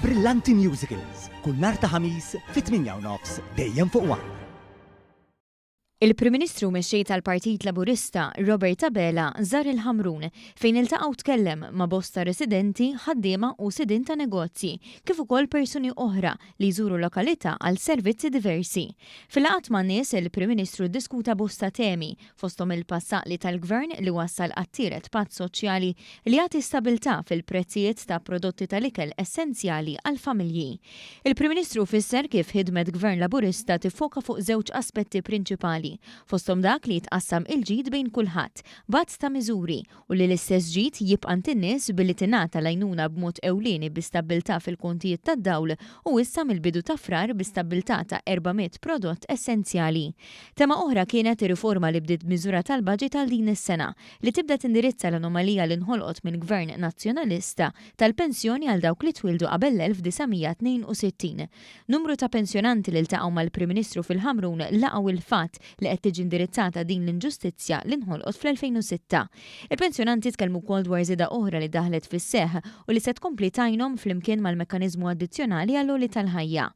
Brillanti Musicals, kull nhar ta' Ħamis fit-8 u nofs dejjem fuq One. Il-Prim Ministru u Mexxej tal-Partit Laburista, Robert Abela, żar il-Ħamrun, fejn iltaqa' u tkellem ma' bosta residenti, ħaddiema u sidien ta' negozji, kif ukoll persuni oħra li jżuru l-lokalità għal servizzi diversi. Fil-laqgħat man-nies, il-Prim Ministru ddiskuta bosta temi, fosthom il-pass għaqli tal-Gvern li wassal għat-tielet patt soċjali li jagħti stabilità fil-prezzijiet ta' prodotti tal-ikel essenzjali għall-familji. Il-Prim Ministru fisser kif ħidmet Gvern Laburista tiffoka fuq żewġ aspetti prinċipali, fosthom dak li jitqassam il-ġid bejn kulħadd, b'għadd ta' miżuri, u li l-istess ġid jibqa' għand in-nies billi tingħata l-għajnuna b'mod ewlieni bi stabbiltà fil-kontijiet tad-dawl u issa mill-bidu ta' Frar bi stabbiltà ta' 400 prodott essenzjali. Tema oħra kienet ir-riforma li bdiet b'miżura tal-baġit għal din is-sena, li tibda tindirizza l-anomalija li nħolqot minn Gvern Nazzjonalista tal-pensjoni għal dawk li twieldu qabel l-1962. Numru ta' pensjonanti li ltaqgħu mal-Prim Ministru fil-Ħamrun laqgħu il-fatt li qed tiġi indirizzata din l-inġustizzja li nħolqot fl-2006. Il-pensjonanti tkellmu wkoll dwar żieda oħra li daħlet fis-seħħ u li se tkompli tgħinhom flimkien mal-mekkaniżmu addizzjonali għall-għoli tal-ħajja.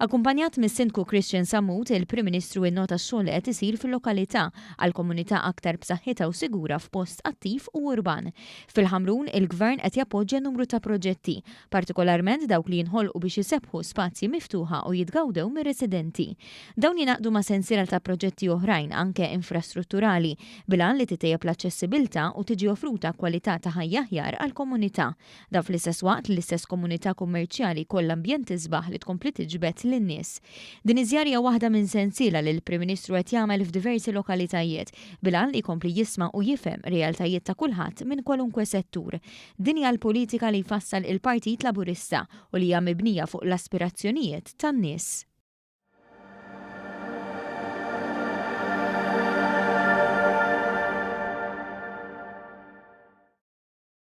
Akkumpanjat mis-Sindku Christian Sammut, il-Prim Ministru innota x-xogħol li qed isir fil-lokalità għal komunità aktar b'saħħitha u sigura f'post attiv u urban. Fil-Ħamrun, il-Gvern qed jappoġġja numru ta' proġetti, partikolarment dawk li jinħolqu biex isebbħu spazji miftuħa u jitgawdew mir-residenti. Dawn jingħaqdu ma' sensiela ta' proġetti oħrajn, anke infrastrutturali, bil-għan li titejjeb l-aċċessibilità u tiġi offruta kwalità ta' ħajja aħjar għall-komunità. Dan fl-istess waqt li l-istess komunità kummerċjali jkollha ambjent isbaħ li tkompli tiġbed lin-nies. Din iż-żjara hija waħda minn sensiela li l-Prim Ministru qed jagħmel f'diversi lokalitajiet, bil-għan li jkompli jisma' u jifhem realtajiet ta' kulħadd minn kwalunkwe settur. Din hija l-politika li jfassal il-Partit Laburista u li hija mibnija fuq l-aspirazzjonijiet tan-nies.